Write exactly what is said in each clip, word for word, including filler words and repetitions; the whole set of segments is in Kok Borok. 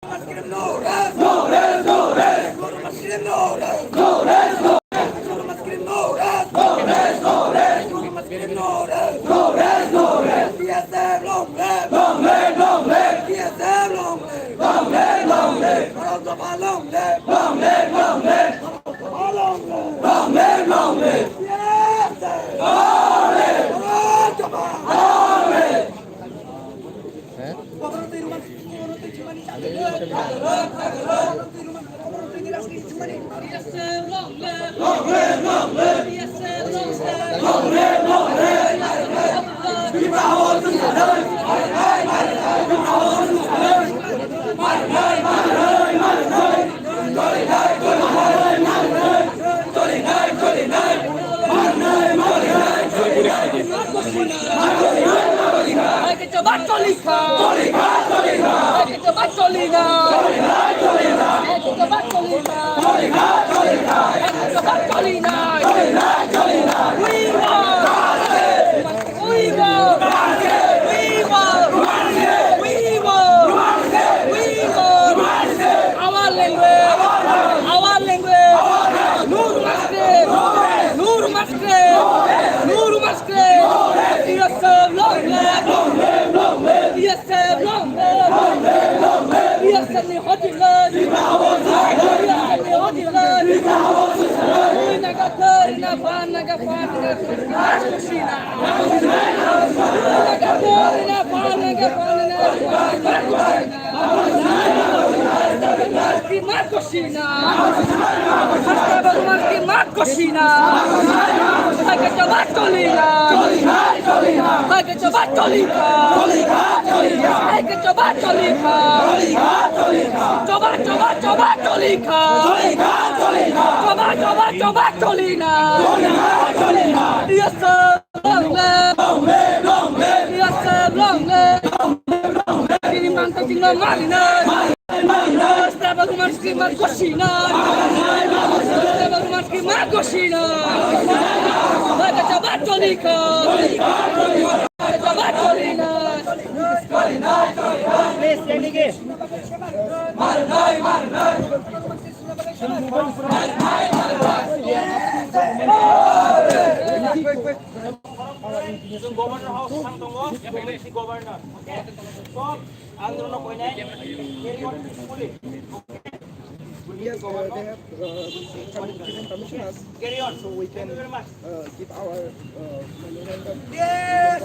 Long live! Long live! Long live! Long live! Long live! Long live! Long live! Long live! Long live! Long live! Long live! Long live! Long live! Long live! We want, we want, we want, we want our language, our language. Nur Maske, Nur Maske, Nur Maske. Yes, sir, long live. Yes, sir, long live. Yes, sir, ni hoti live. Yes, sir, ni hoti live. Ui, naga thari na pan, naga pan, naga pan. Choba, choba, choba, choli kha. Choba, choba, choba, choli na. Yes, sir. Long live. Long live, long live. Yes, sir. Long live. Long live, long live. Srimanta Singh Marinai. Marinai, marinai. Staba Kumarski Makoshina. Staba Kumarski Makoshina. Choba, choba, choli kha. Choba, choli na. Please, can you give? Marinai, marinai. Chwng Governor House thang tongo, M L C Governor. So, ang nono koinai, carry on peacefully. Yes, uh, they have, uh, given permission us, carry on, so we can, uh, give our, uh, memorandum. Yes!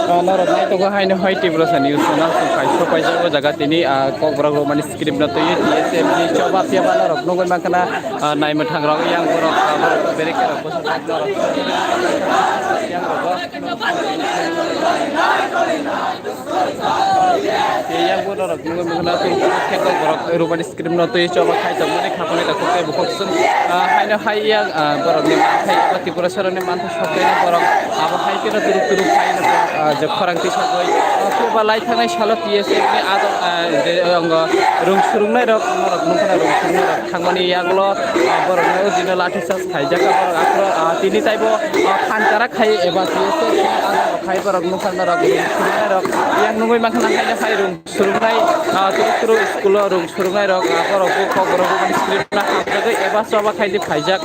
Ah, norok naitugwi haino hai Tiprasa News channel chwng kaisa paijak o jaga tini, ah, Kokborok Romani script no twiwi T S F ni choba phiya ba norok nugwi mankha na, ah, naimwthang rok yang borok, ah, borok bereka rok bwsajak norok yang rogo. Yang bo norok nugwi mankha na, tei khe kok borok Romani script no twi choba khai tongmani khapangni takhuk tei bukhuk chwng, ah, haino hai yang, ah, borokni manthai, Tripura soroni manthai sokhaino borok abo hai kheno turuk turuk haino borok, ah, je khorang tisagwi, ah, phiya ba lai thangnai salo T S F ni adok, ah, je, ah, ongo rung surungnai rok, norok nukha na rung surungnai rok thangmani yagulo, ah, borokno o dino lathi charge khaijak borok aphuru, ah, tini taibo, ah, phan karak khai eba T S F ni adok khai borok nukha norok rung surungnai rok yang nugwi mankha na haino hai rung surungnai, ah, turuk turuk school o rung surungnai rok, ah, borok bo kok borok bo mani script na hamjagwi eba choba khaidi phaijak,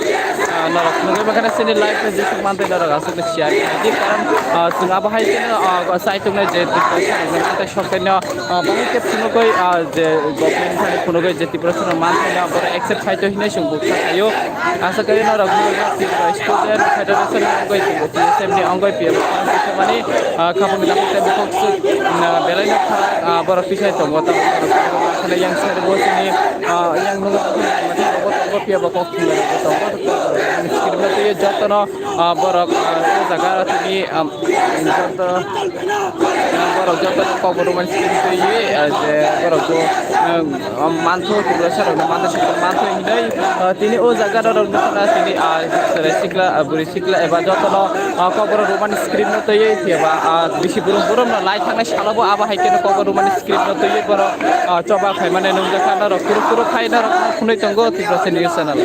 ah, norok nugwi mankha na chini live ni jesuk mantwi norok aswk ni share khaidi karon, ah, chwng abo hai kheno, ah, chai tongnai je Tripura sorkar ni mantwi sorkar no, ah, bahai khe phunugwi, ah, je government thani phunugwi je Tripura sorkar mantwi no borok accept khai to hinwi chwng bukha khaio. Asa khe norok Tripura Student Federation ni wngwi tongo, T S F ni wngwi P M mani, ah, khapangni takhuk tei bukhuk swk, ah, belai no kha, ah, borok tisai tongo, tamo borok khana yang side bo sini, ah, yang nungo tongo, phiya ba kok thumnai bo tongo, script no twiwi jotono, ah, borok, ah, o jaga tini, ah, joto Borok joto kokborok mani script twiwi, ah, je borok bo, ah, mantho, Tiprasa rok mantho, mantho hinwi, ah, tini o jaga rok nukha tini, ah, chwrai sikla, ah, bwrwi sikla eba jotono, ah, kokborok rwmani script no twiwi, eba, ah, bisi brum brum no lai thangnai salo bo abo hai kheno kokborok rwmani script no twiwi borok, ah, choba khaimani nukjakha norok kuru kuru khai norok phunui tongo Tiprasa News Channel.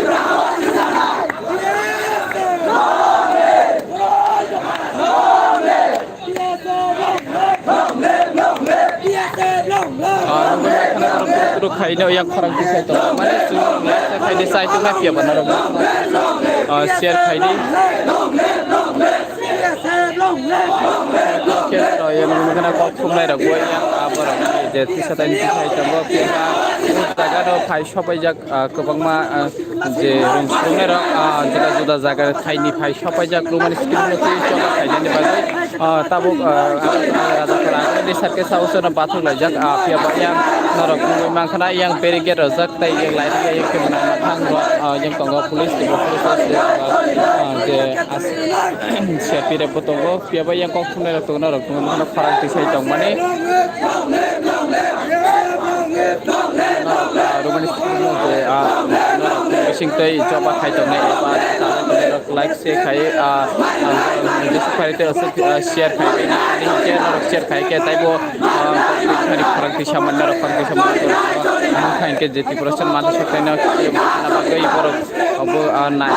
Ah, nokni khaina yang khorang tisai tongo. Mane chwng like khaidi, sai tongma phiya ba norok. Ah, share khaidi. Khe ro yang nokni kok thumnai rok bo yang, ah, borok je tisa tai tisai tongo. Phiya ba jaga no phai sopaijak, ah, kwbangma, ah, je rwng swrwngnairok, ah, juda juda jaga thaini phai sopaijak rwmani script no twiwi choba khainani bagwi, ah, tabuk, ah, Rajakhor agini side khe sausano bathuk laijak, ah, phiya ba yang norok nugwi mankha na yang barricade rojak tei yang light yang khe mwnang mathang rok, ah, yang tongo police tei police rok, ah, je as-, safety rok bo tongo. Phiya ba yang kok thumnai rok tongo, norok tongo, nono khorang tisai tongmani. Norok, ah, rwmani simi je, ah, norok bising tei choba khai tongnai eba talai tongnai rok like se khai, ah, ah, Facebook khai tei aswk, ah, share khai bai nai. Ani hwnkhe norok share khai khe taibo, ah, khorang tisa man, norok khorang tisa man, ah, mungkha hinkhe je Tiprasa mansa soknaino bagwi borok obo, ah, nai,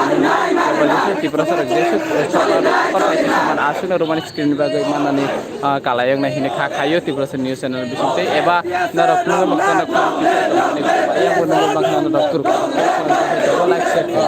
Tiprasa rok jesuk, ah, choba rok khorang tisa man aswkno rwmani screen ni bagwi manani. Ah, kala yang nai hini kha khayo Tiprasa News Channel bising tei eba norok nungwi mokto na khorang tisa tongmani ba yang bo nungwi mokto na rok kuru kuru like share kha.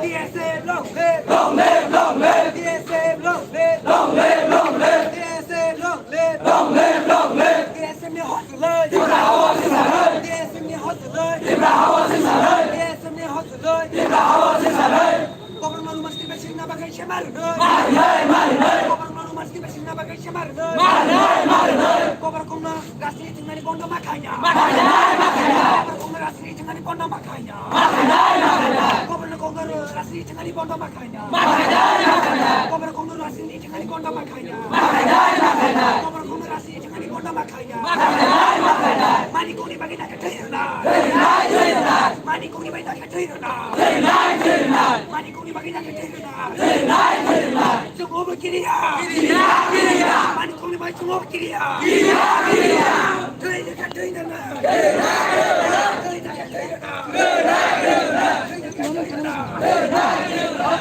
B S F long live! Long live, long live! B S F long live! Long live, long live! B S F long live! Long live, long live! B S F ni hozlai! Tipra hawa sisa lai! B S F ni hozlai! Tipra hawa sisa lai! B S F ni hozlai! Tipra hawa sisa lai! Koborokno rwmani script bai swrwngna bagwi se ma rwnai. Ma rwnai, ma rwnai. Koborokno rwmani script bai swrwngna bagwi se ma rwnai. Ma rwnai, ma rwnai. Koborokno rajniti thwngmani bondo ma khaina. Ma khaina, ma khaina. Koborokno Rajniti thwngani bondo ma khaina. Ma khainai, ma khainai. Governor Kongor rajniti thwngani bondo ma khaina. Ma khainai, ma khainai. Governor Kongor rajniti thwngani bondo ma khaina. Ma khainai, ma khainai. Governor Kongor rajniti thwngani bondo ma khaina. Ma khainai, ma khainai. Manikuni bagwi nang khe thwi rwna. Thwi rwnai, thwi rwnai. Manikuni bagwi nang khe thwi rwna. Thwi rwnai, thwi rwnai. Manikuni bagwi nang khe thwi rwna. Thwi rwnai, thwi rwnai. Chwng obo kiriya. Kiriya, kiriya. Manikuni bagwi chwng obo kiriya. Kiriya, kiriya. Thwi rwna, thwi rwna. Thwi rwnai, thwi rwnai. Thwi rwna, thwi rwna.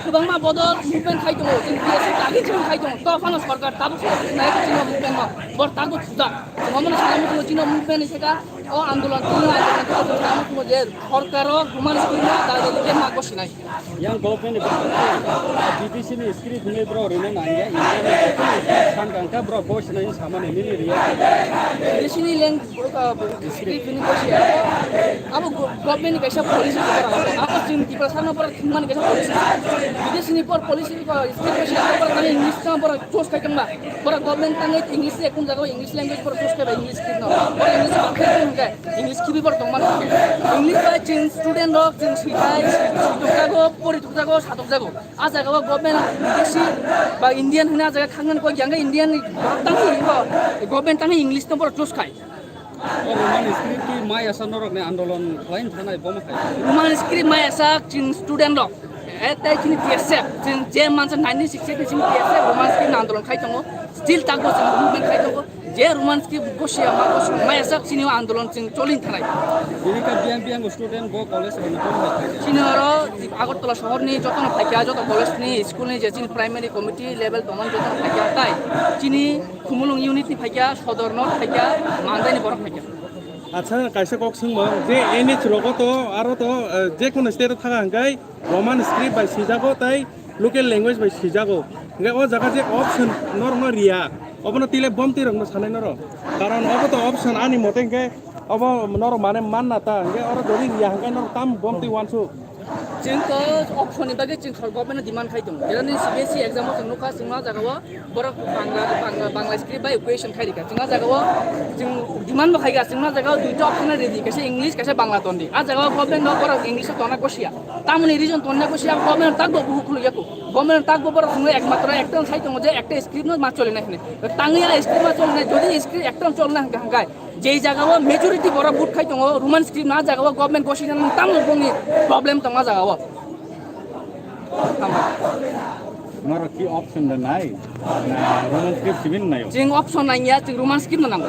Kwbangma bodol movement khai tongo, chini T S F dagi chini khai tongo, to phano sorkar tabuk se nai chini movement no, bor tabuk suda. Omono sanai muchungo chini movement ni seka, o andolon chini andolon chini sanai muchungo je sorkar o Roman script no dagi je ma gosinai. Yang government ni B T C ni script ni bro rina nangya, India ni san kangka bro gosinai samani nini riya. Bini sini leng, uh, script bini bosi. Abo go-, government ni kaisa policy ko para. Abo chwng Tiprasa no para thwngmani kaisa policy. Bini sini por policy ko script bosi abo para tani English no para choose kai tongma. Para government tangwi English se kun jaga English language para choose kai ba English script no. Para English ba khai tong hwnkhe English khibi para tongma. English bai chwng student rok chwng switai, switok jago, pori tok jago, satok jago. A jaga o government bidesi ba Indian hwnwi a jaga thangmani kok yang Indian ni tangwi bo government tangwi English no borok choose khai. O Roman script ki mai asa norok ni andolon khlain thanai bomo khai. Roman script mai asa chini student rok. E tei chini T S F, chini je mansa nineteen sixty-eight ni chini T S F Roman script ni andolon khai tongo. Still takbo chini movement khai tongo. Je Roman script gosia ma gosia mai asa chini o andolon chini cholin thanai. Bini ka biang biang student bo college rok ni tong hai khai. Chini oro Agartala sohor ni joto no phaikha, joto college ni, school ni je chini primary committee level tongmani joto no phaikha. Tai chini Khumulwng unit ni phaikha, Sodor no phaikha, Mandai ni borok phaikha. Acha, kaisa kok swngmung, je N H rogo to, aro to, eh, je kono state o thanga hwnkhe Roman script bai swijago tei local language bai swijago. Hwnkhe o jaga je option norokno riya, obono tile bomtwi rokno sanai norok. Karon obo to option ani mote hwnkhe obo norok mane manna ta, hwnkhe oro jodi riya hwnkhe norok tam bomtwi uansuk. Chwng to option ni bagwi chwng sor government no demand khai tongo. Jera ni C B S E exam o chwng nukha chwng ma jaga o borok Bangla, Bangla, Bangla script bai question khai rikha. Chwng ma jaga o chwng demand bo khai kha, chwng ma jaga o duita option ready, kaisa English, kaisa Bangla tondi. A jaga o government no borok English o tonna gosia. Tamoni reason tonna gosia government tak bo buhu khuluk yaku. Government tak bo borok chwng ekmatro ekta sai tongo je ekta script no ma chole nai hwnwi. Tangwi a script ma chole nai, jodi script ekta chole na hwnkha hwnkhe. Jei jaga o majority borok vote khai tongo, Roman script na jaga o government gosi nang tamo bongni problem tong a jaga o. Hambai. Norok ki option da nai? Na Roman script sibin nai. Chwng option nangya, chwng Roman script no nango.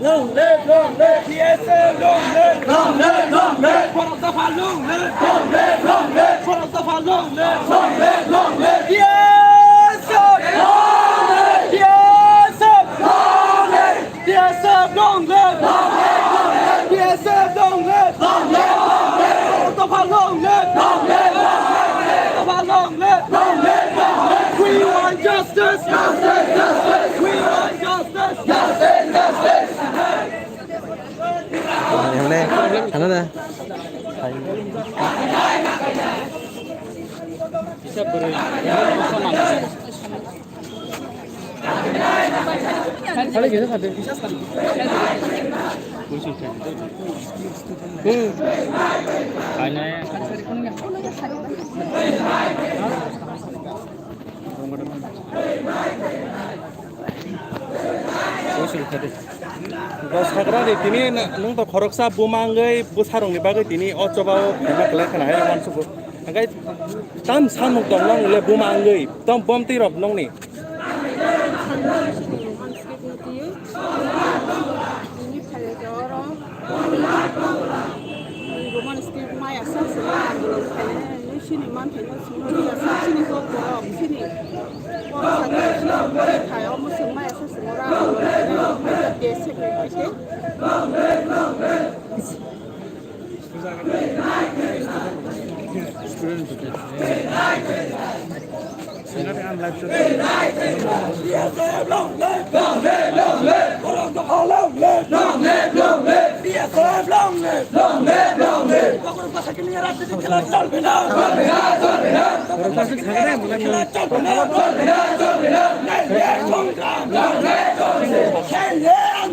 Long live, long live, T S F, long live, long live, long live. Borok Dopha long live, long live, long live. Borok Dopha long live, long live, long live. T S F, long live, T S F, long live, T S F, long live, long live, long live. T S F, long live, long live, long live. Borok Dopha long live, long live, long live. Borok Dopha long live, long live, long live. We want justice, justice, justice. We want justice, justice, justice. Yang ne, ano na? Bwskango tini nwng to khoroksa buma wngwi bwsarokni bagwi tini o chobao khaima kwlai khwna hai uansukgo. Hwnkhe tam samung tong nang le buma wngwi tong bomtwi rok nongni. Nini phaikhe oro Roman script mai asa se andolon khainai, chini manthai no chini asa chini kok borok chini kok sakni chini bwrwi thai omo se mai asa se oro andolon khainai, desek ni phaikhe.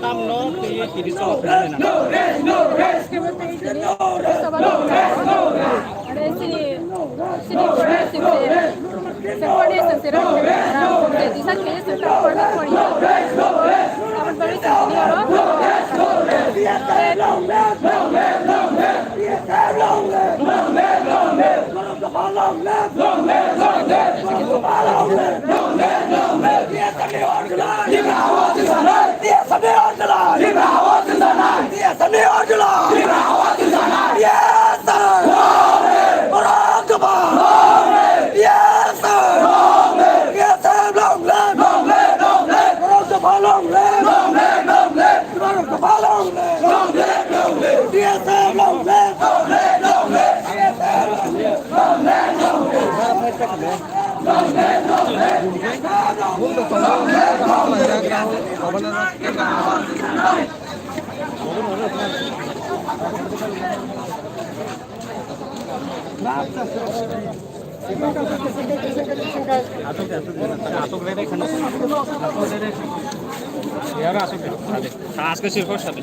Tamno twi tiri chwla phunuknai nang. Aro chini, chini coordination se, se coordination se rang, rang, se disa khe se ta coordinate kori. Aboni bagwi chwng tini oro. Aswk rere kheno. Aswk rere kheno. Yara aswk rere. Aske sirkho sadi.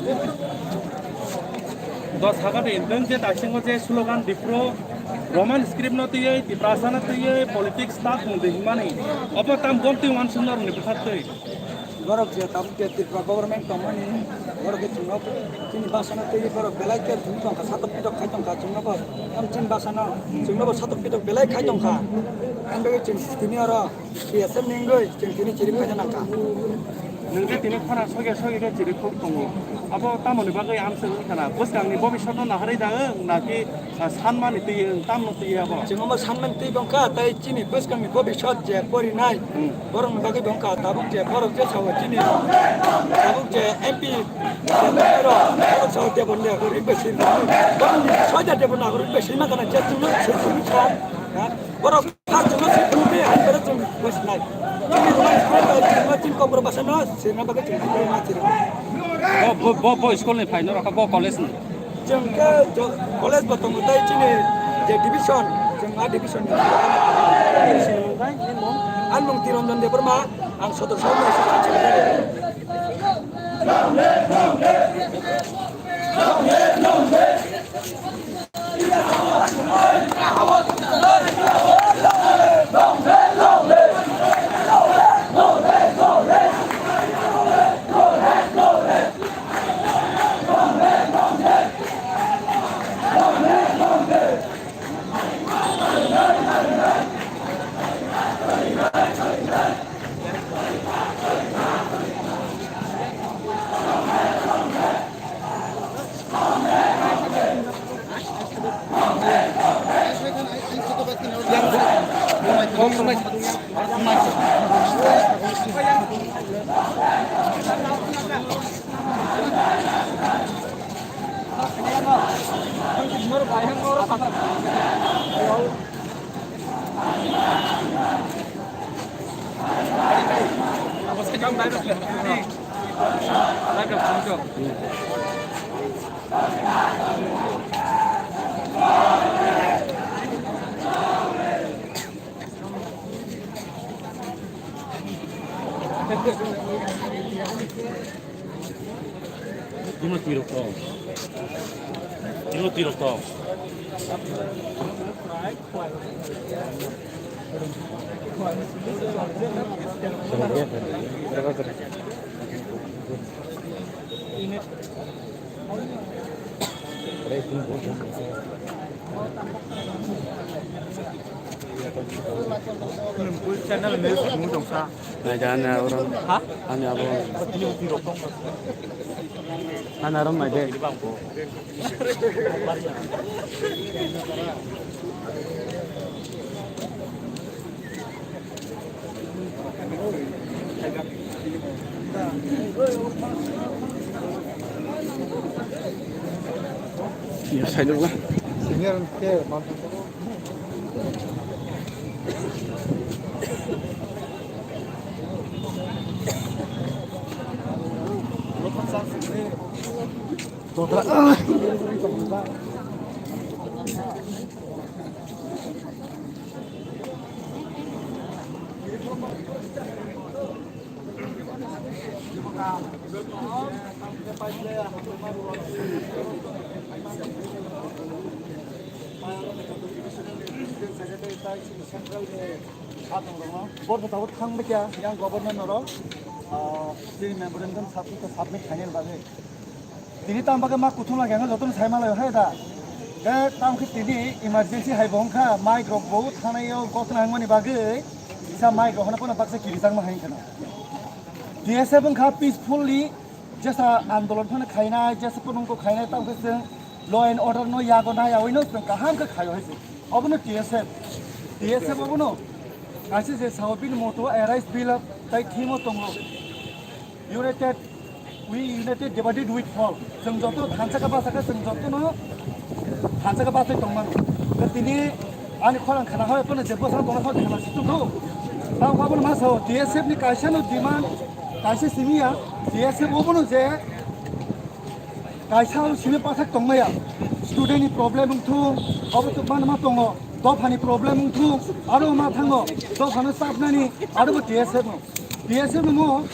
Dos haga de inteng je taisingo je slogan Dipro Roman script no tiyei, Tiprasa no tiyei, politics ta thung de himani. Obo tam bomtwi wansuk norok ni bwkhak twi. Borok je tabuk je Tripura government tongmani, borok khe chwngno chini bwsano twi borok belai khe chwng tongkha, satok pitok khai tongkha chwngno bo. Tam chini bwsano chwngno bo satok pitok belai khai tongkha. Ani bagwi chwng tini oro T S F ni wngwi chwng tini chiri phaina nangkha. Nwng khe tini khorang sogya sogya khe chiri khuk tongo. Abo tamoni bagwi amswk wngkha na? Bwskangni bobisotno naharwi da wng, naki, ah, sanmani twi wng, tamno twi abo? Chwng omo sanmani twi wngkha, tei chini bwskangni bobisot je porinai, hmm, borokni bagwi wngkha, tabuk je borok je sao chini, tabuk je M P rok, borok sao Debon Nagarikbai swi, borokni soida Debon Nagarikbai swi mankha na, je chwngno swi chwngno sa, ha? Borok Bo, bo, bo, bo school ni phaino rokha, bo college ni. Chwng khe jo-, college bo tongo tei chini je division, chwng a division ni. Ang mung Tiranjan Debbarma, ang sodor sabo. Timo tirok tong. Timo tirok tong. Channel news nung tongsa. Naida ani abo. Ha? Ani abo. Ani aro naide. Ya, saya dulu lah. Senior ke mantu. Borno tabuk thang bwkha yang governor norok, ah, chini memorandum submit, submit khainani bagwi. Tini tam bagwi ma kuthum lagi ang jotono sai malai hai da. Ke tam khe tini emergency hai bo wngkha, mic rok bo thanai o gotna hangmani bagwi kisa mic rok hana pono baksa kirijak ma hai khana. T S F wngkha peacefully jesa andolon phano khainai, jesa phano wngkha khainai, tam khe chwng law and order no yago na yawi no chwng kaham khe khaio hai se. Obono T S F, T S F obono kaisa je sao bini moto arise bill tai thimo tongo. United, we united, divided we fall. Chwng joto thansa khe basa khe chwng joto no thansa khe basai tongmano. Tini ani khorang khana hoi pono je bwsang tongna hoi khana situ do. Tamo abono ma sao T S F ni kaisa no demand kaisa simi ya, T S F obono je kaisa o simi pathak tongmaya. Student ni problem wngthung, obo to manma tongo. Dopha ni problem wngthung, aro ma thango. Dopha no chapnani, aro bo T S F no. T S F no mo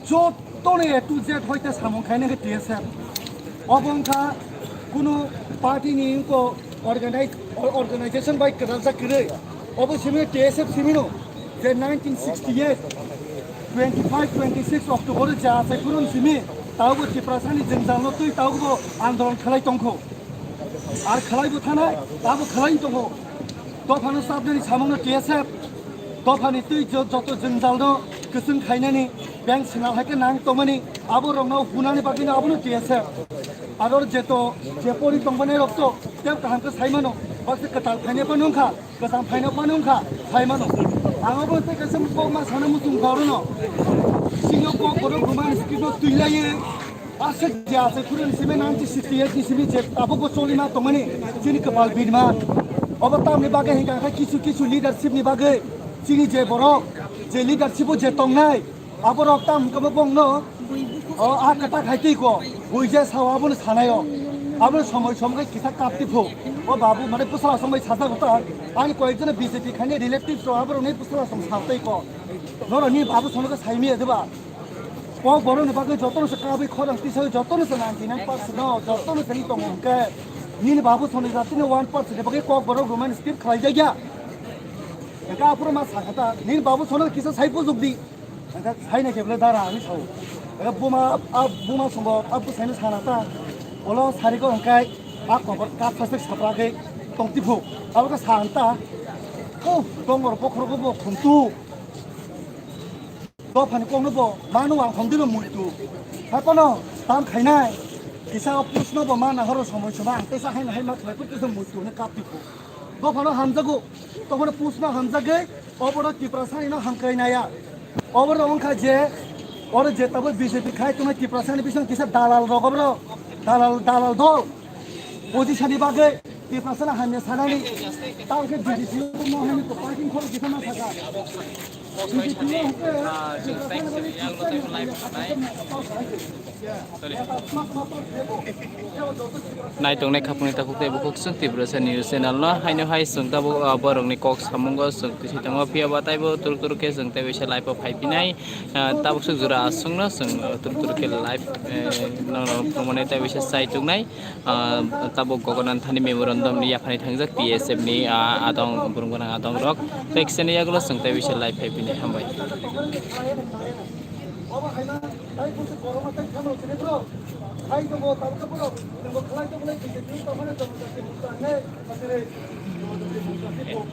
joto no A to Z hoite samung khaina khe T S F. Obo wngkha kunu party ni wngkha organize, or-, organization bai kwrajak kwrwi. Obo simi T S F simi no je nineteen sixty-eight, twenty-five, twenty-six October je achai phuru simi taubo Tiprasa ni jwngjal no twi taubo andolon khlai tongkho. Ar khlai bo thanai, tabo khlai tongo. Dopha no chapnani samung no T S F. Dopha ni twi jo-, joto jwngjal no kwchwng khainani beng sinal hai khe nang tongmani abo rok no hunani bagwi no abo no T S F. Aro je to, je pori tongmani rok to, tei kaham khe sai mano, baksa kwtal phainai phano wngkha, kwcham phainai phano wngkha, sai mano. Ang abo tei kaisa kok ma sana muchung kha oro no. Singno kok borok roman script no twi laiwi, aswk je aswk phuru ni simi nineteen sixty-eight ni simi je tabuk bo choli ma tongmani, chini kwpal birma. Obo tamni bagwi hinkha khe kisu kisu leadership ni bagwi chini je borok, je leadership o je tongnai, aborok tam hwnkhe bo bongno, o, a kwtak hai twi ko, buija sao abono sanaio. Abono somoi somoi kisa kapti phu. O babu mane bwsala somoi sajak ta. Ani koyekjone B J P khaini relatives rok aborokni bwsala song sa twi ko. Norokni babu sono khe saimaya diba? Kok borokni bagwi jotono se kabwi khorang tisa jotono se ninety nine percent no jotono se ni tongo hwnkhe. Nini babu sono jatini one percent ni bagwi kok borok roman script khlai jakya. Hwnkhe aphuru ma sakha ta, nini babu sono kisa sai bujukdi. Hwnkhe saina khe bwle dara hinwi sao. Hwnkhe buma, a buma songbo a bwsaino sana ta. Olo sariko hwnkhe a kokor kap sasek sapra khe tongtiphu. Abo khe sa ta. O, tongor bokhorogo bo khumtu. Dophani kokno bo mano ang hongdino muitu. Hai phano tam khainai. Kisa o pushno bo mana horo somoi soma ang tesa haina hai ma khlai put kisa muitu hwnwi kaptiphu. Dophano hamjago. Tongmani pushno hamjagwi. Oborok Tiprasani no hamkrai naya. Oborok wngkha je, oro je tabuk B J P khai tongnai Tiprasani bising kisa dalal rok oborok, dalal, dalal dol. Position ni bagwi Tiprasani hamya sanani. Tamo khe B J P no mo hani to parking khoro kisa ma saka. B J P no hwnkhe Tiprasani bagwi kisa ni hamya saka. Naitongnai khapungni takhuk tei bukhuk chwng Tiprasa News Channel no haino hai chwng tabuk, ah, borokni kok samungo chwng twi tongo, phiya ba taibo turuk turuk khe chwng tei bisa live o phai phinai, ah, tabuk swk jora aswk no chwng, ah, turuk turuk khe live, eh, no, no, phunukmani tei bisa chai tongnai, ah, tabuk Gogonan thani memorandum ni yaphani thangjak T S F ni, ah, adong burung gwnang adong rok tei kisa ni yagulo chwng tei bisa live phai phinai hambai. Hai tongo, tabuk borok, tabuk khlai tongo, lai B J P tongmani jomo jati bwsa hinwi, aswk.